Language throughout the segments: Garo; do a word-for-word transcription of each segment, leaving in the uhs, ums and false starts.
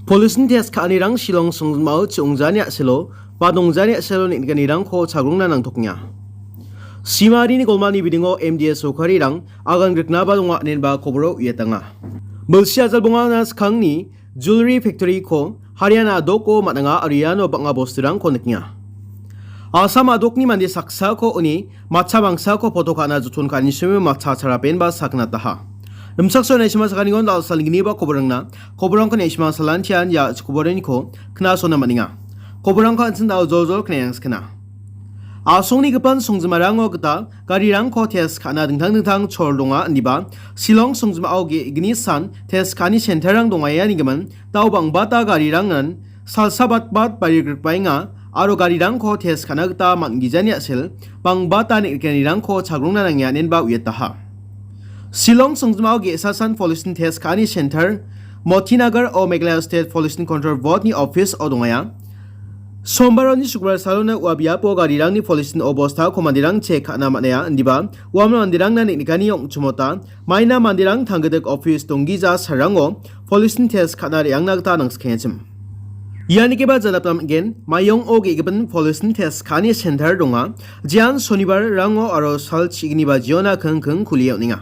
Police-ni test ka·anirang Shillong songjinmao chi·ongjani a·selo ba dongjani a·selo neng·nikanirangko chagrongna nangtokenga. Simarini golmani bidingo M D A sorkarirang agan griknaba donga inenba koboro uiatanga. Milsi ajal bongana skangni jewellery factory-ko Haryana a·doko man·anga aro iano bang·a bosturangko nikenga. Assam a·dokni mande saksako uni matcha mangsako poto ka·na joton ka·ani simi matcha charapenba saknataha. Rimchaksoe naisima sakanigon dal·salginiba koborangna koborangko naisima salantian ia koboreniko knasona man·enga. Koborangko an·ching dal·joljol knaiangskena. Asongni gipin songjinmarango gita garirangko test ka·na dingtang dingtang chol donga, indiba Shillong songjinmao ge-, gni san test ka·ani center-rang dongaianigimin dao bang·bata garirangan salsa batbat bari grikbaenga aro garirangko test ka·na gita man·gijani a·sel bang·bata neng·rikanirangko chagrongna nangenga inenba uiataha. Shillong songjinmao ge·sa san police-ni test ka·ani center Motinagar o Meghalaya State Police-ni Control Board-ni office-o dongaia. Sombaroni sukbar salona ua biapo garirangni police-ni obostako manderang check ka·na man·aia, indiba uamang manderangna neng·nikani ong·chimota maina manderang tanggidik office donggija sarango police-ni test ka·na re·angna gita nangskengachim. Ianigipa janapna man·gen, Mayong-o ge·gipin police-ni test ka·ani center donga, jean sonibar rango aro sal chi·gni bajiona kingking kulie on·enga.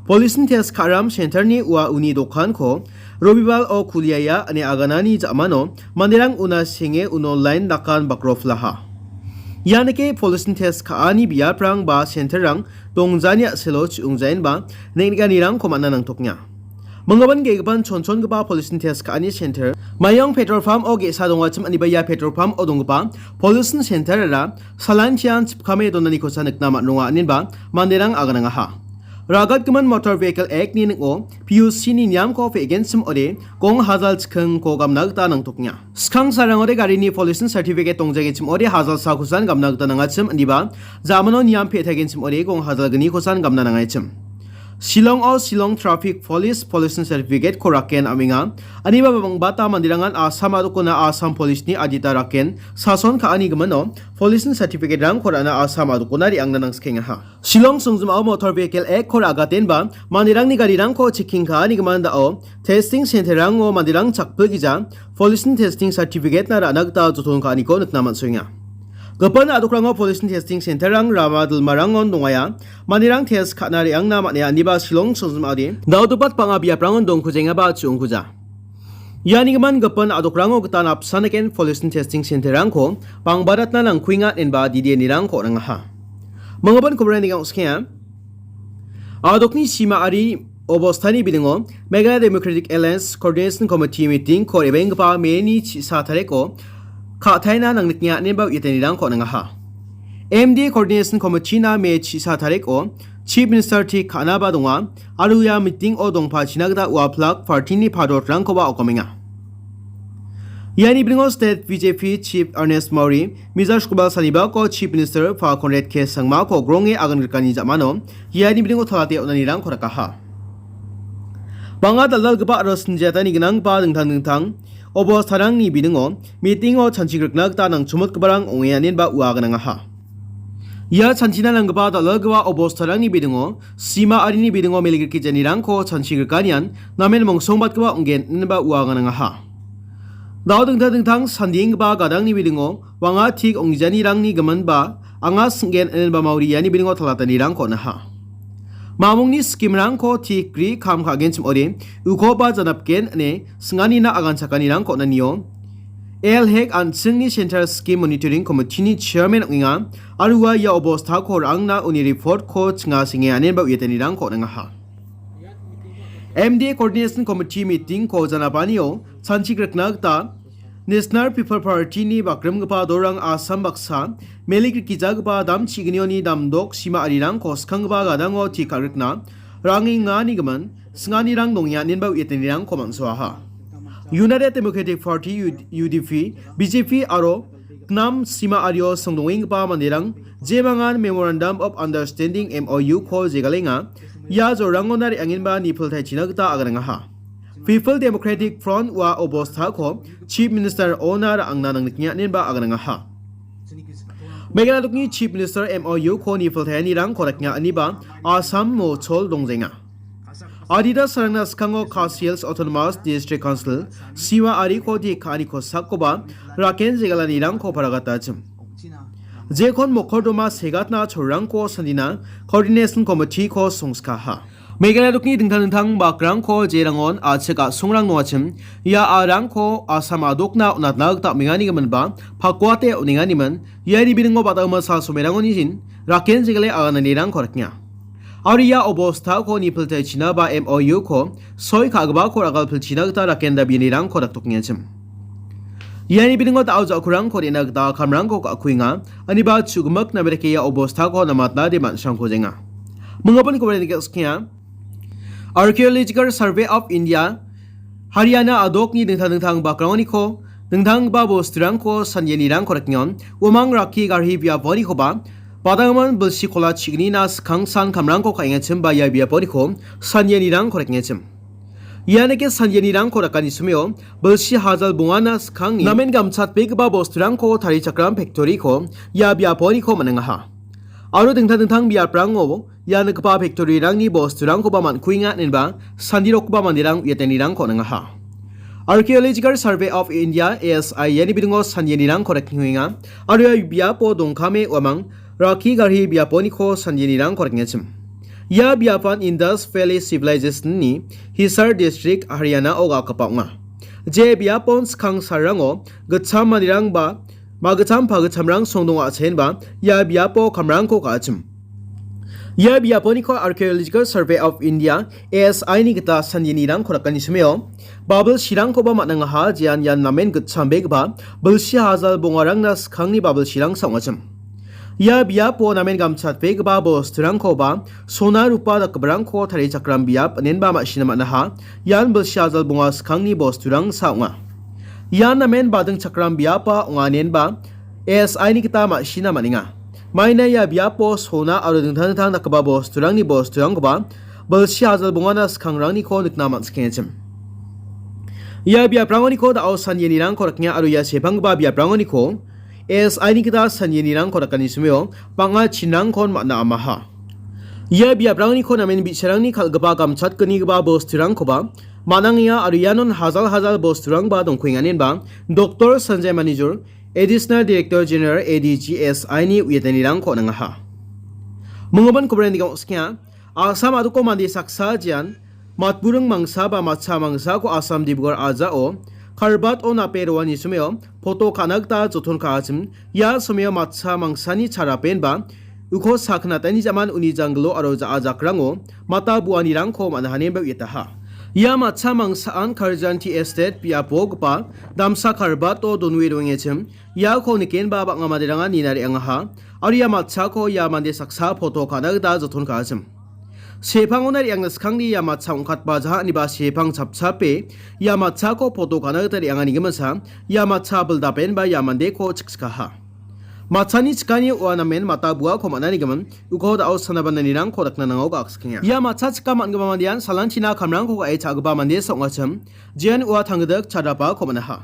Police-ni test ka·ram center-ni ua uni dokanko Robibar-o kuliaia ine aganani ja·mano manderang una senge uno line dakan bakroflaha. Ianike police-ni test ka·ani biaprang ba center-rang dongjani a·selo chi·ongjaenba neng·nikanirangko man·a nangtokenga. Minggimin ge·gipan chonchongipa police-ni test ka·ani center, Mayong petrol pump-o ge·sa dongachim, aniba ia petrol pump-o donggipa police-ni center-ara salantian chipkame donanikosa nikna man·ronga, inenba manderang aganangaha. Ragatgimin Motor Vehicle Act-ni ning·o P U C-ni niamko pe·genchim ode gong hajal chikkingko gamna gita nangtokenga. Skang sarangode garini police-ni certificate dongjagechim ode hajal sakosan gamna gita nangachim, indiba jamano niam pe·tagenchim ode gong hajal gnikosan gamna nangachim. Shillong-o Shillong Traffic Police, police-ni certificate-ko raken am·enga. Aniba bang·bata manderangan Assam a·dokona Assam police-ni adita raken sason ka·anigimino police-ni certificate-rangko ra·na Assam a·dokona re·angna nangskengaha. Shillong songjinmao Motor Vehicle Act-ko ra·agatenba manderangni garirangko checking ka·anigimin dao testing center-rango manderang chakpilgija police-ni testing certificate-na ra·na gita joton ka·aniko nikna man·soenga. Gipin a·dokrango police-ni testing center-rang rama dilmarangon dongaia, manderang test ka·na re·angna man·e, aniba Shillong songjinmade dao·dopat bang·a biaprangon dongkujengaba chi·ongkuja. Ianigimin gipin a·dokrango gita napsaniken police-ni testing center-rangko bang·baratna nangkuenga inenba D D A-nirangko on·angaha. Minggimin koborani neng·o ong·skenga. A·dokni sima ari obostani bidingo Meghalaya Democratic Alliance Coordination Committee meeting-ko re·benggipa May-ni chi sa tariko ka·taina nangnikna inenba uiatanirangko on·angaha. M D A Coordination Committee-na May chi sa tariko Chief Minister tik ka·naba donga, aro ia meeting-o dongpachina gita ua flag party-ni padotrangkoba okamenga. Iani bidingo State B J P Chief Ernest Mori, Mizar Sukbal Sanibako Chief Minister Pa Conrad K Sangmako gronge agan grikani ja·mano iani bidingo talate on·anirangko rakaha. Bang·a dal·dalgipa aro sinjatani gnanggipa dingtang dingtang obostarangni bidingo meeting-o chanchi grikna gita nangchomotgiparang ong·enganinba ua gnangaha. Ia chanchina nanggipa dal·dalgipa obostarangni bidingo, sima arini bidingo meligrikgijanirangko chanchi grikanian namen mongsongbatgipa ong·gen inenba ua gnangaha. Dao dingtang dingtang sandienggipa gadangni bidingo bang·a tik ong·gijanirangni giminba anga sing·gen inenba Mauri iani bidingo talatanirangko on·aha. Mamungni scheme-rangko tik gri kam ka·genchim ode ukoba janapgen ine singanina agan chakanirangko on·anio. L Hek an·chingni Central Scheme Monitoring Committee-ni chairman ong·enga, aro ua ia obostako ra·angna uni report-ko chinga senge anenba uiatanirangko on·angaha. M D A Coordination Committee meeting-ko janapanio chanchi grikna gita National People Party-ni bakrimgipa dolrang Assam baksa meligrikgijagipa dam chignioni damdok sima arirangko skanggipa gadango tik ka·rikna ra·angenganigimin singanirang dongenga inenba uiatanirangko man·soaha. United Democratic Party, U D P, B J P aro gnam sima ario songdongenggipa manderang jemangan Memorandum of Understanding, M O U-ko jegalenga, ia jolrangona re·angenba nipiltaichina gita aganangaha. People Democratic Front ua obostako Chief Minister ona ra·angna nangnikna inenba aganangaha. Meghalaya dokni Chief Minister M O U-ko nipiltaianirangko ra·kenga iniba Assam mochol dongjenga. Adita sarangna skango Khasi Hills Autonomous District Council, Siwa ariko di ka·ani kosakkoba Raken jegalanirangko paragatachim. Jekon mokordoma segatna cholrangko sandina Coordination Committee-ko songskaha. Meghalaya dokni dingtang dingtang bakrangko jerangon a·chik a·songrang nongachim, ia a·rangko Assam a·dokna on·atna gita ong·enganigiminba, pakuate on·enganimin, iani biningo badagima sal somerangoni jin, Raken jegale agananirangko rikna. Aro ia obostako nipiltaichina ba M O U-ko soi ka·gipako ragalpilchina gita Raken dabianirangko daktokengenchim. Iani biningo da·o ja·kurangko re·na gita kamrangko ka·kuenga, aniba chu·gimik namerike ia obostako namatna de man·srangko jenga. Mingapon koba nike skiya. Archaeological Survey of India, Haryana a·dokni dingtang dingtang bakrangoniko dingtanggipa bosturangko sanjenirangko rikngon, uamang rakki garhi biaponikoba, badangman bilsi kola chignina skangsan kamrangko ka·engachimba ia biaponiko sanjenirangko rikengachim. Ianike sanjenirangko rakani somio bilsi hajal bongana skangni namen gamchatbegipa bosturangko tarichakram factory-ko ia biaponiko man·engaha. Aro dingtang dingtang biaprango ia nikgipa factory-rangni bosturangkoba man·kuenga inenba sandirokgipa manderang uiatanirangko on·engaha. Archaeological Survey of India, A S I, iani biningo sanjenirangko riknikuenga. Aro ia biapo dongkame uamang rakki garhi biaponiko sanjenirangko rikengachim. Ia biapan Indus Valley Civilization-ni Hisar District, Haryana-o ga·gipa ong·a. Je biapon skang salrango gitcham manderangba, ma gitcham pa gitchamrang songdonga senba ia biapo kamrangko ka·achim. Ia biaponiko Archaeological Survey of India, A S I-ni gita sanjenirangko rakani somio, babil sirangkoba man·engaha, jean ian namen gitchambegipa bilsi hajal bongarangna skangni babil sirangsa ong·achim. Ia biapo namen gamchatbegipa bosturangkoba sona rupa dakgiparangko tarichakram biap inenba ma·sina man·aha. Ian bilsi hajal bonga skangni bosturangsa ong·a. Ian namen badingchakram biapa ong·a inenba A S I-ni gita ma·sina man·enga. Maina ia biapo sona aro dingtang dingtang dakgipa bosturangni bosturangkoba bilsi hajal bongana skangrangniko nikna man·sikengachim. Ia biaprangoniko da·o sanjenirangko raknga aro ia sepanggipa biaprangoniko A S I-ni gita sanjenirangko rakani somio bang·a chinrangkon man·a amaha. Ia biaprangoniko namen bi·sarangni kal·gipa gamchatgnigipa bosturangkoba man·angenga aro ianon hajal hajal bosturangba dongkuenganenba Doktor Sanjay Manijor, Additional Director General A D G S I-ni uiatanirangko on·engaha. Minggimin koba nike ong·skenga. Assam a·doko mande saksa jean matburing mangsa ba matcha mangsako Assam Dibrugarh ajao karbat-o nape roani somio poto ka·na gita joton ka·achim. Ia somio matcha mangsani charapenba uko saknatani jaman uni janggilo aro ja·a jakrango mata buanirangko man·ahanemba uiataha. Ia matcha mangsaan Karjan Tea Estate biapo gipa damsa karbat-o donue roengachim. Iako nikenba bang·a manderanga nina re·angaha. Aro ia matchako ia mande saksa poto ka·na gita joton ka·achim. Sepangona re·angna skangni ia matcha ong·katba jaha aniba sepang chapchape ia matchako poto ka·na gita re·anganigiminsa, ia matcha bildapenba ia mandeko chikchikaha. Matchani chikani ua namen mata buako man·anigimin, uko da·o sanabananirangko dakna nango ga·akskenga. Ia matcha chika man·gipa mandean salanchina kamrangko ga·e cha·gipa mande sa ong·achim, jean ua tanggidik chadapako man·aha.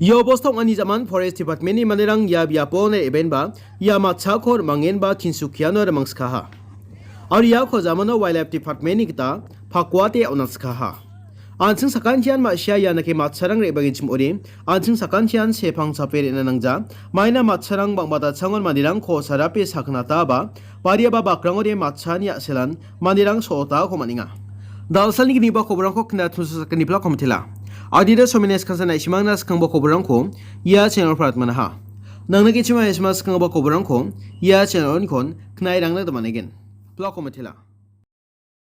Ia obosta ong·ani jaman Forest Department-ni manderang ia biapo re·baenba ia matchako rimangenba Tinsukiano rimangskaha. Aro iako jamano Wildlife Department-ni gita pakuate on·atskaha. An·ching sakantian ma·sia ianake matcharang re·bagenchim ong·ode, an·ching sakantian sepang chape re·na nangja. Maina matcharang bang·bata changon manderangko sarape sakgnataba, bariaba bakrangode matchani a·selan manderang so·otako man·enga. Dalsalni gniba koborangko kna tumsu sakgni plak komitela. Adida somines kansa naisimangna skangba koborangko ia channel prat manaha. Nangna kechima isma skangba koborangko ia channel onikon knairangna damanegen. Plak komitela.